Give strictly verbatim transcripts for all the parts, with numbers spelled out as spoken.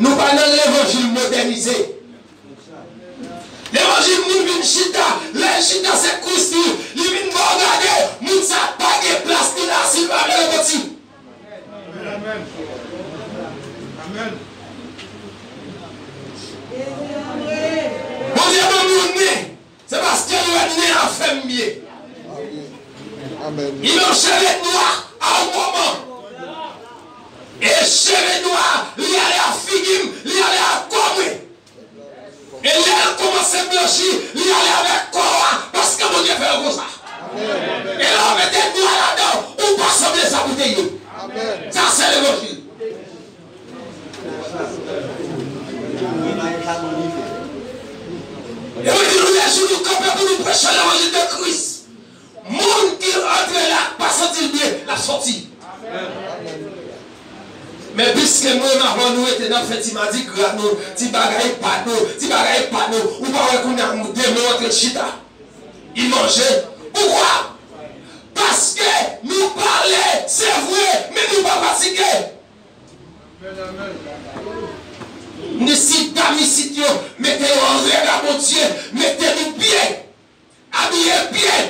Nou pa nan levanjil modènize. Levanjil moun vin chita, lè l chita se Kris li, li vin ba w gade, moun sa pa gen plas li la si l pa vle repanti. Bondye ban m yon nen. Se paske l wè nen an fè m byen. Li nan cheve nwa a yon moman. E cheve nwa, li ale ak figi m, li ale ak kò mwen. E lè l kòmanse blanchi, li ale avèk kò a, paske Bondye fè l konsa. E lè w mete nwa ladan, ou pa sanble sa pou te ye. Sa se levanjil. E mwen di nou, lè jou nou kanpe pou nou preche levanjil de Kris, moun ki antre la pa santi l byen, l ap sòti. Men piske mwen menm avan nou rete, n ap fè ti madigra nou, ti bagay pa nou, ti bagay pa nou, ou pa wè kounye a demon antre chita. Li manje. Poukwa? Paske nou pale, se vre, men nou pa pratike. Ni si dam isit yo, mete yo an règ a Bondye, mete nou byen, abiye byen.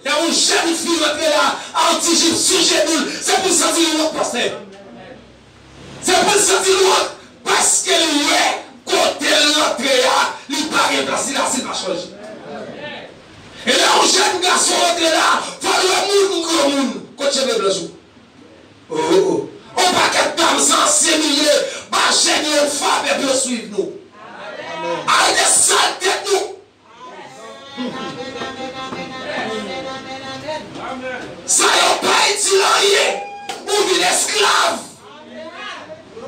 Lè yon jèn fi rantre la, a yon ti jip sou jenou l, se pou l santi l wont, pastè. Se pou l santi l wont, paske l wè kote l rantre a, li pa gen plas li la si l pa chanje. E lè yon jèn gason rantre la, fò l wè moun granmoun, kot cheve blanch ou? Oh, oh, oh. On pakèt dam sa ansemble, ba jèn yo yon favè pou yo swiv nou. Arete sal tèt nou. Sa yo pa itil anyen. Ou vin esklav.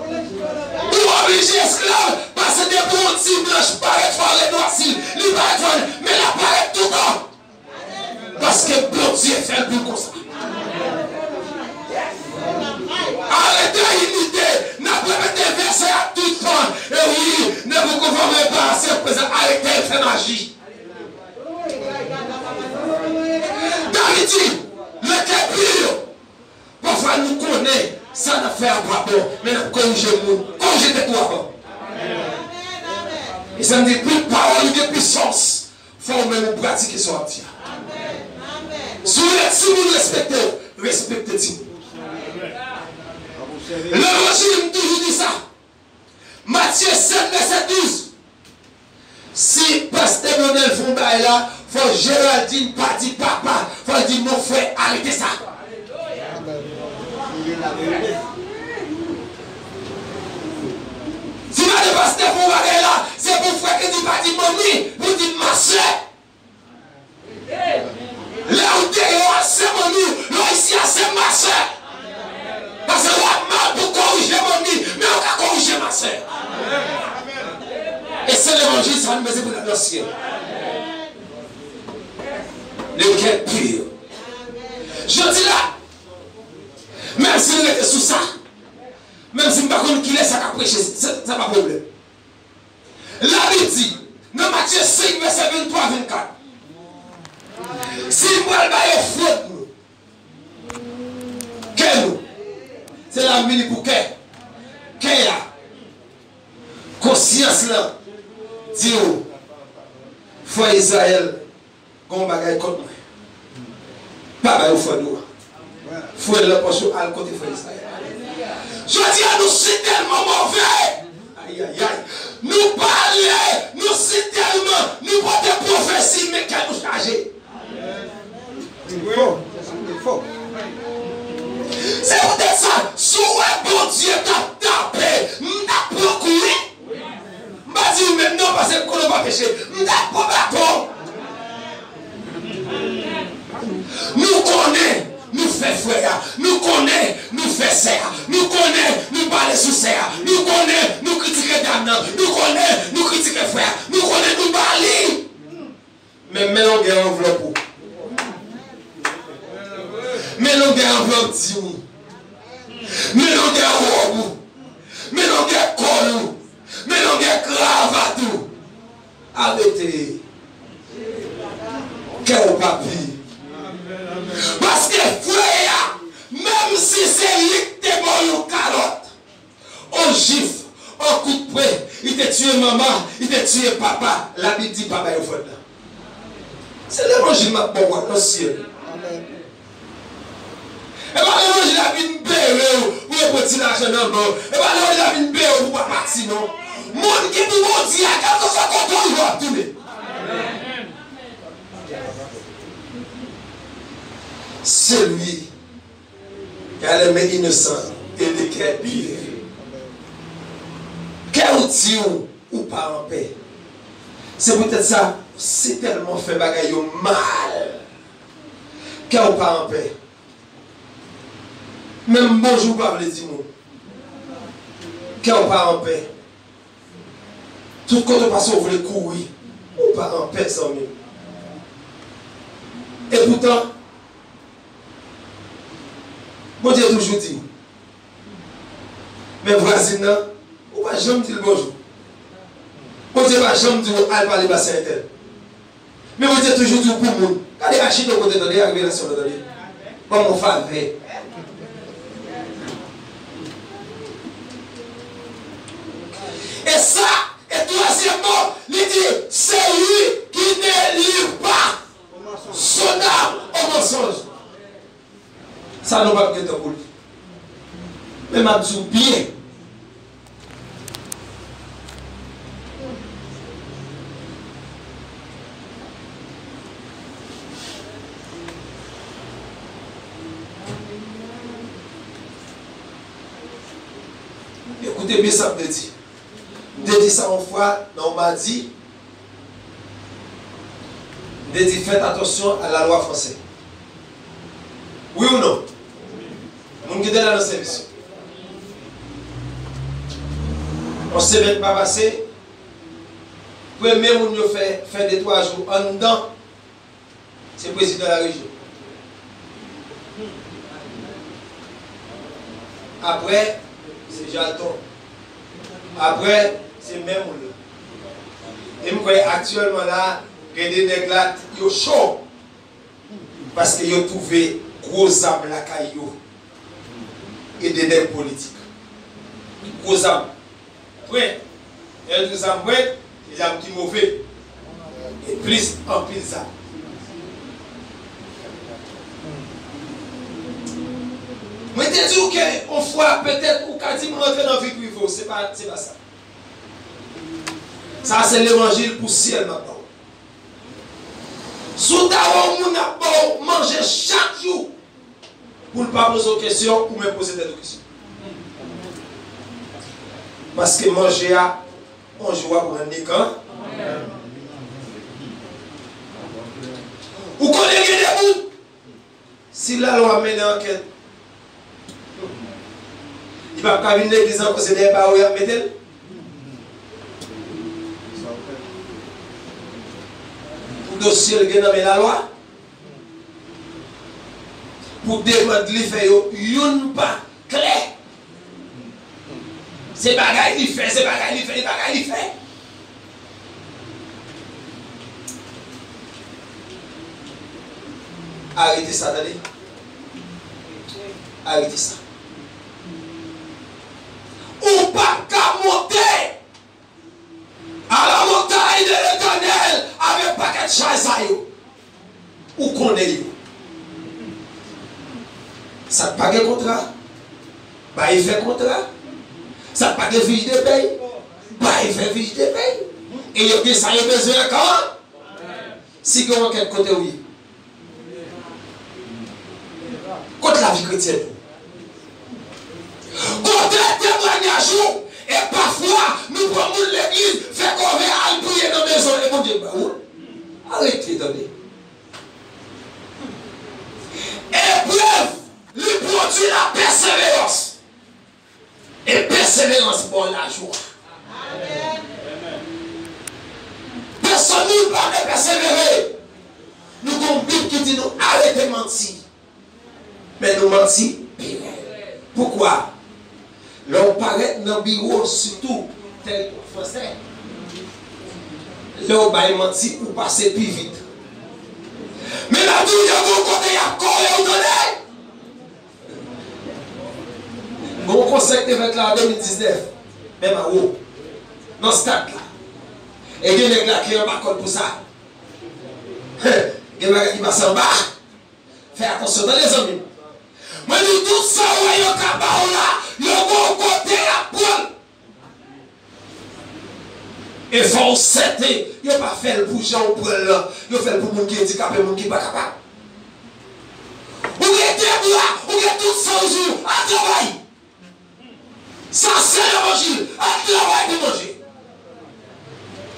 Ou oblije esklav. Paske depi yon ti blanch parèt fò renwasi. Li parèt fò, men l ap parèt toutan. Paske Bondye fè l pou konsa. Arete imite, n ap repete vèsè a tout tan. E wi, ne vous conformez pas à ce présent, arete fè maji. David di, le cœur pur. Pafwa nou konnen sa n ap fè a pa bon, men n ap korije moun. Korije tèt ou avan. E sa m di, tout pawòl ou gen pisans. Fò ou menm ou pratike sa w ap di a. Si w vle timoun respekte w, respekte timoun. Levanjil, m toujou di sa. Matye sèt, vèsè douz. Si pastè Blondel fè yon bagay la, fò Géraldine pa di papa, fò l di mon frè, arete sa. Si madan pastè fè yon bagay la, se pou frè ki di pa di manmi, pou di ma sè. Lè w deyò a se manmi w, lè w isi a se ma sè. Paske w ap mal pou korije manmi, men w ka korije ma sè. E se levanjil sa nou bezwen pou n al nan syèl. Le cœur pur. Jodi la, menm si n rete sou sa, menm si m pa konn kilè sa k ap preche, sa, sa pa pwoblèm. Labib di, nan Matye senk, vèsè venntwa, vennkat, si m pral ba yo fwod nou, kè nou, se la m vini pou kè, kè a, konsyans lan di w, frè Izrayèl, gen yon bagay kont mwen. Pa bay ofrann ou an. Foure l nan pòch ou, al kote frè Izrayèl. Jodi a, nou si tèlman move. Ayayay. Nou pale, nou si tèlman, nou pote pwofesi, men kè nou chaje. Li fò. Li fò. Se poutèt sa, si w wè Bondye t ap tape, m t ap pran kou wi. M pa di w menm non, paske m konnen w pa peche. M t ap pran baton. Nou konnen nou fè frè a. Nou konnen nou fè sè a. Nou konnen nou pale sou sè a. Nou konnen nou kritike dam nan. Nou konnen nou kritike frè a. Nou konnen nou ba li. Men, men longè anvlòp ou. Men longè anvlòp di ou. Men longè wòb ou. Men longè kòl ou. Men longè kravat ou. Arete. Kè ou pa pi. Paske frè a, menm si se li k te ba w yon kalòt, on jif, yon kout pwen, li te tiye manman, li te tiye papa. Labib di pa ba yo vòt la. Se levanjil m ap ba w nan syèl. E pa levanjil la vin bere w pou yo pran ti lajan nan men w. E pa levanjil la vin bere w pou w pa pati non. Moun ki pou Bondye a, kèlkeswa kote w ye w ap tounen. Celui qui a les mains innocentes et le cœur pur. Kè w di w ou pa anpè. Se poutèt sa, si tèlman fè bagay yo mal, kè w pa anpè. Menm bonjou w pa vle di moun. Kè w pa anpè. Tout kote w pase w vle kouri. Ou pa anpè, zanmi m. Epoutan, Bondye toujou di w, men vwazin nan, ou pa janm di l bonjou. Bondye pa janm di w al pale ba sè entèl. Men Bondye toujou di w pou moun. Gade, achte yon kote, tande, a revelasyon nan, tande. Ban m yon favè. E sa, e twazyèm mo, li di, celui qui ne livre pas son âme au mensonge. Sa nou p ap gen tan pou li. Men m ap di w byen. Ekoute byen sa m te di. M te di sa yon fwa nan yon madi. M te di, faites attention à la loi française. Wi ou non? Moun ki te la nan sèvis yo. Yon semèn pa pase, premye moun yo fè, fè de twa jou anndan, se prezidan larejyon. Apre, se Jalton. Apre, se mè moun yo. E m kwè aktyèlman la, gen de nèg la, yo cho. Paske yo twouve gwo zam lakay yo. E de nèg politik. Gwo zam. Pwen. Lè yo di w zam pwen, se zam ki move. E plis anpil zam. Mwen te di w ke yon fwa, petèt, ou ka di m rantre nan vi prive w. Se pa, se pa sa. Sa se levanjil pou syèl m ap ba w. Si w ta wè yon moun ap ba w manje chak jou, pou l pa poze w kesyon, ou menm poze tèt ou kesyon. Paske manje a, yon jou w ap rann li kan. Ou konnen gen de moun, si lalwa mennen ankèt, li p ap ka vin legliz ankò, se dèyè bawo y ap mete l. Pou dosye l gen nan men lalwa. Pou demann li fè yo, youn pa klè. Se bagay li fè, se bagay li fè, se bagay li fè. Arete sa, tande. Arete sa. Ou p ap ka monte à la montagne de l'Éternel avèk pakèt chay sa yo. Ou konnen yo. Sa k pa gen kontra, bay fè kontra. Sa k pa gen fich de pèy, bay fè fich de pèy. E yo gen sa yo bezwen ankò. Si gen yon ankèt, kote w ye? Kot lavi kretyèn ou? Kote temwayaj ou? E pafwa, nou pran moun legliz, fè kòve, al priye nan mezon, e Bondye ba ou. Arete, tande. Eprèv, li pwodui la pèseverans. E pèseverans ba w lajwa. Pèsonn moun pa vle pèsevere. Nou gen yon Bib ki di nou arete manti. Men nou manti pi rèd. Poukwa? Lè w parèt nan biwo, sitou tèritwa fransè, lè w bay manti, ou pase pi vit. Men m ap di w, yo gen yon kote y ap kore w, tande! Gon konsèy te fèt la an de mil diznèf. Mèm anwo, nan stad la. E gen nèg la ki anba kòd pou sa. Gen bagay ki pase anba. Fè atansyon, tande, zanmi m. Mwen di w, tout sa w wè yo ka ba w la, yo gon kote y ap pran l. E fò w sèten, yo pa fè l pou jan w pran l lan. Yo fè l pou moun ki andikape, moun ki pa kapab. Ou gen de bra, ou gen tout sa w sou, al travay. Sa se levanjil, al travay pou manje.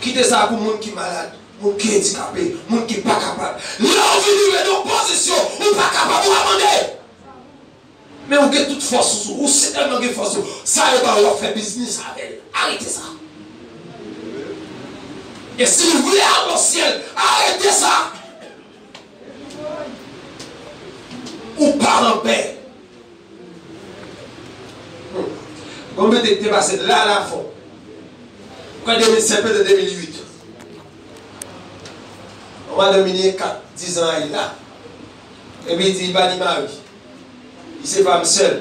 Kite sa pou moun ki malad, moun ki andikape, moun ki pa kapab. Lè w vin rive nan yon pozisyon ou pa kapab, ou ap mande. Men ou gen tout fòs ou sou ou, ou sitèlman gen fòs ou. Sa yo ba ou, w ap fè biznis avè l. Arete sa. E si w vle al nan syèl, arete sa. Ou pa anpè. Hmm. Gon biten ki te pase la, la fò. Mwen kwè de mil sèt, petèt de mil uit. Yon madanm vini kat, diz an ay la. Epi li di li pa ni mari. Li se fanm sèl.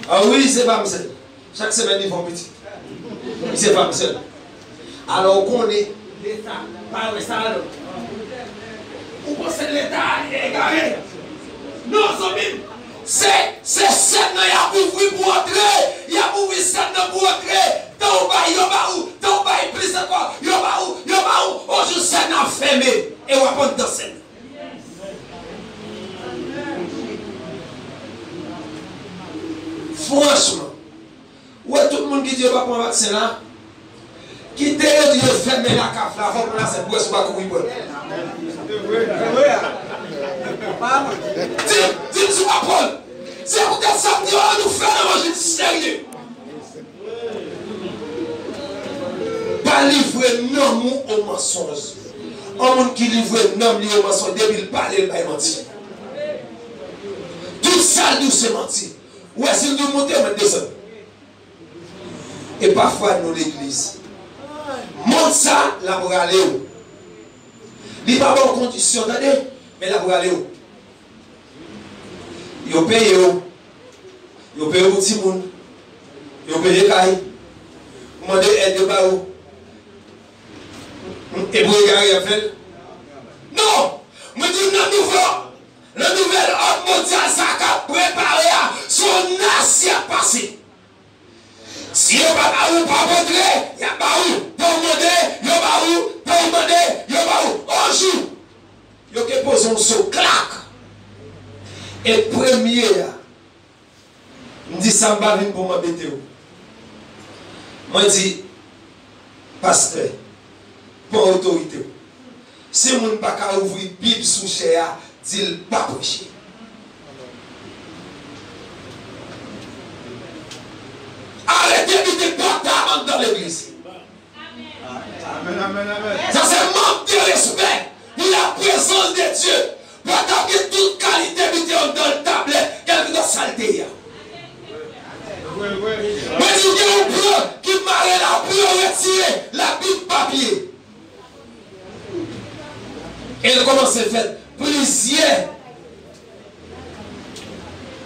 A wi, li se fanm sèl. Chak semèn li fè yon pitit. Li se fanm sèl. Alò, ou konnen Leta pa wè sa, non. Ou panse Leta egare? Non, zanmi m. Se, se sèn nan y ap ouvri pou antre. Y ap ouvri sèn nan pou antre. Tan w bay, yo ba ou. Tan w bay plis ankò, yo ba ou, yo ba ou. On jou sèn nan ap fèmen. E w ap anndan sèn nan. Franchman, ou wè tout moun ki di yo pa pran vaksen la, kite yo di yo fèmen lakaf la, fò w pran la sèn, bwè si w pa kouri bwè. Di, di m si w pa pran l. Se poutèt sa m di yo, ann nou fè levanjil serye. Pa livre nanm ou o mansonj. Yon moun ki livre nanm li o mansonj, depi l pale, l bay manti. Tout sa l di w se manti. Ou wè, si l di w monte, mwen desann. E pafwa nou legliz. Mond sa, l ap rale w. Li pa ba w kondisyon, tande, men l ap rale w. Yo peye w. Yo peye w pou timoun. Yo peye kay. Ou mande èd, yo ba ou. E pou egare y ap fè l? Non! Mwen di w nan nouvo, nan nouvèl òd mondyal sa k ap prepare a, se yon nas y ap pase. Si yo pa ba ou, pa montre, y ap ba ou. Tan w mande, yo ba ou. Tan w mande, yo ba ou. On jou, yo ke poze yon so klak. E premye a, m di sa, m pa vin pou m anbete w. Mwen di, pastè, pran otorite w. Si moun pa ka ouvri Bib sou chè a, di l pa preche. Arete mete pòtab anndan legliz. Amèn, amèn, amèn. Sa se mank de respè pou la prezans de Dye. Pòtab gen tout kalite biten anndan l, tablèt, kèlkeswa sa l te ye a. Mwen di w gen yon plan ki mare la pou yo retire Labib papye. E l kòmanse fèt. Plizyè,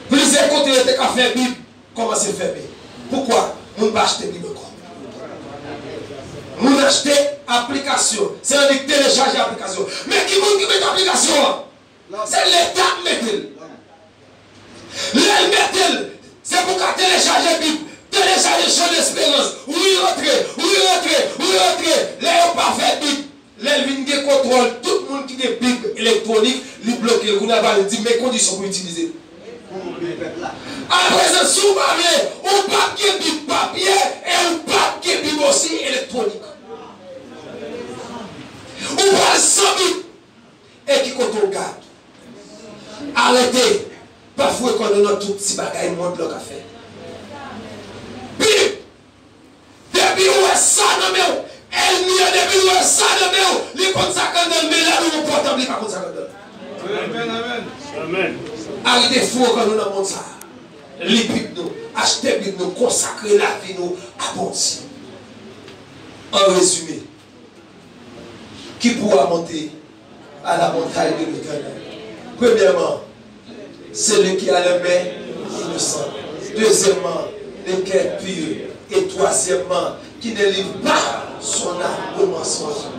plizyè kote yo te ka fè Bib kòmanse fèmen. Poukwa? Moun pa achte Bib ankò. Moun achte aplikasyon. Se annik telechaje aplikasyon. Men ki moun ki mete aplikasyon an? Se Leta k mete l. Lè l mete l, se pou w ka telechaje Bib, telechaje Chan Desperans, wi rantre, wi rantre, wi rantre. Lè yo pa fè Bib, lè l vin gen kontwòl tout moun ki gen Bib elektwonik, li bloke l. Kounye a, li di men kondisyon pou itilize l. Aprezan, si w pa vle, ou p ap gen Bib papye e ou p ap gen Bib osi elektwonik. Ou pral san Bib. E ki kote w gad? Arete! Pa foure kò nou nan tout ti bagay mond lan ka fè. Bib! Depi w wè sa nan men w, ènmi an, depi l wè sa nan men w, li konn sa k anndan l, men lè l ouvri pòtab, li pa konn sa k anndan l. Amèn, amèn. Amèn. Arete foure kò nou nan mond sa a. Li Bib nou, achte Bib nou, konsakre lavi nou a Bondye. An rezime, qui pourra monter à la montagne de l'Éternel? Premièrement, celui qui a les mains innocentes. Deuxièmement, le cœur pur. E twazyèmman, ki delivre par son âme de mensonge.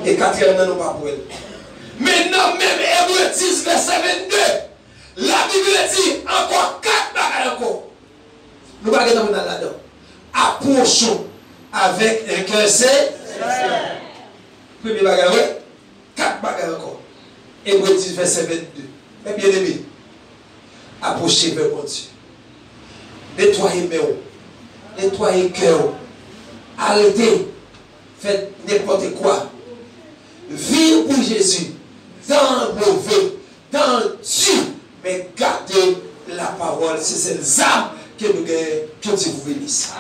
E katriyèm nan, nou pa pou wè l. Men nan menm Ebre dis, vèsè vennde, Labib di ankò kat bagay ankò. Nou pa gentan pou n al ladan. Approchons avec un cœur sincère. Premye bagay, wi. Kat bagay ankò. Ebre dis, vèsè vennde. Men byeneme, apwoche vè Bondye. Netwaye men w. Netwaye kè w. Arete fè nenpòt kwa. Viv pou Jezi. Tan an move. Tan an di. Men gade lapawòl. Se sèl zam ke nou genyen. Ke Dye vous bénisse.